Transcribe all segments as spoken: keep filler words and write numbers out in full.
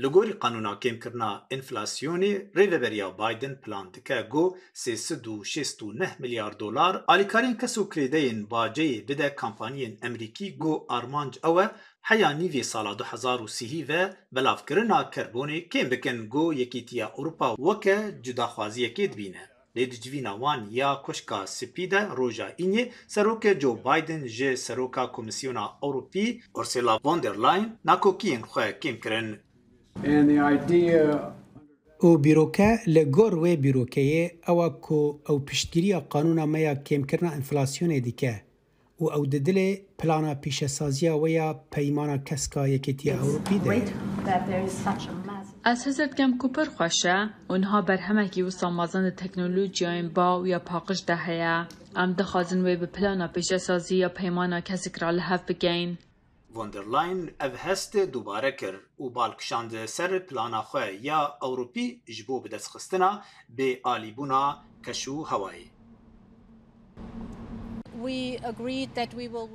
Li gorî qanûna kêmkirina enflasyonê, rêveberiya Biden plan dike ku sê sed û şêst û neh milyar dolar alîkariyên kes û kirêdeyên baceyê bide kampanyên Emerîkî ku armanc ew e heya nîvê sala du hezar û sî ve belavkirina karbonê kêm bikin ku Yekîtiya Ewropa weke cudaxwaziyekê dibîne. Lê di civîna wan ya Koşka Spî de roja Îniyê Serokê Joe Biden ji Seroka Komîsyona Ewropî Ursula von der Leyen nakokiyên xwe kêm kirin. And the idea û bîroke li gor wê bîrokeyê ew e ku ew piştgiriya qanûna me ya kêmkirina enflasyonê dike û ew di dilê plana pîşesaziya wê ya Peymana Keska Yekêtiya Ewropî de ye. Ez hizir dikem ku pir xweş e û niha berhemekî wisa mezin di teknolojiyayên ba û ya paqij de heye. Em dixwazin wê bi plana pîşesazî ya Peymana Kesik re li hev bikeyn. Von der Leyen ev hest dubare kir û bal kişand ser plana xwe ya Ewropî ji bo bidestxistina bêalîbûna keş û hewayê.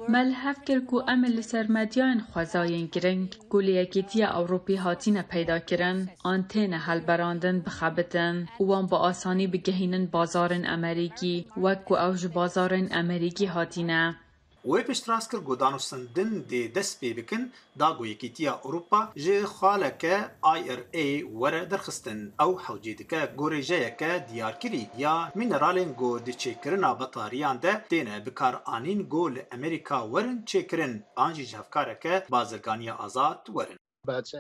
Me li hev kir ku em ê li ser medyayên xwezayên giring ku li Yekîtiya Ewropî hatine peydakirin an têne hilberandin bixebitin û wan bi asanî bigehînin bazarên Emerîkî, wek ku ew ji bazarên Emerîkî hatine. Wê piştrast kir ku danûstandin dê dest pê bikin, da ku Yekîtiya Ewropa ji xaleke I R A were derxistin. Ew hewcê dike gorêjeyeke diyarkirî ya mîneralên ku di çêkirina betariyan de têne bikaranîn ku li Emerîka werin çêkirin, an jî ji hevkareke bazirganiya azad werin.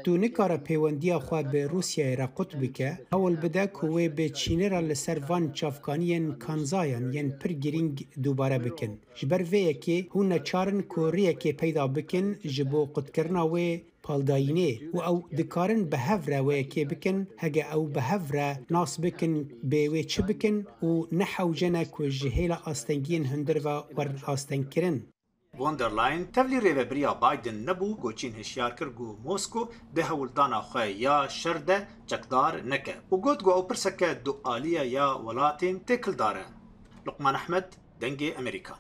Tu nikare pêwendiya xwe bi Rûsyayê re qut bike, hewl bide ku wê bi Çînê re li ser van çavkaniyên kanzayan yên pir girîng dubare bikin. Ji ber vê yekê hûn neçar in ku rêyekê peyda bikin ji bo qutkirina wê paldayînê û ew dikarin bi hev re wê yekê bikin, hege ew bi hev re nas bikin bê wê çi bikin û nehewce ne ku ji hêla astengiyên hundir ve werin astengkirin. Von der Leyen tevlî rêvebiriya Biden nebû, ku Çîn hişyar kir ku Mosko di hewldana xwe ya şer de çekdar neke û got ku ew pirseke dualî ye ya welatên têkildar e. Luqman Ehmed, Dengê Emerîka.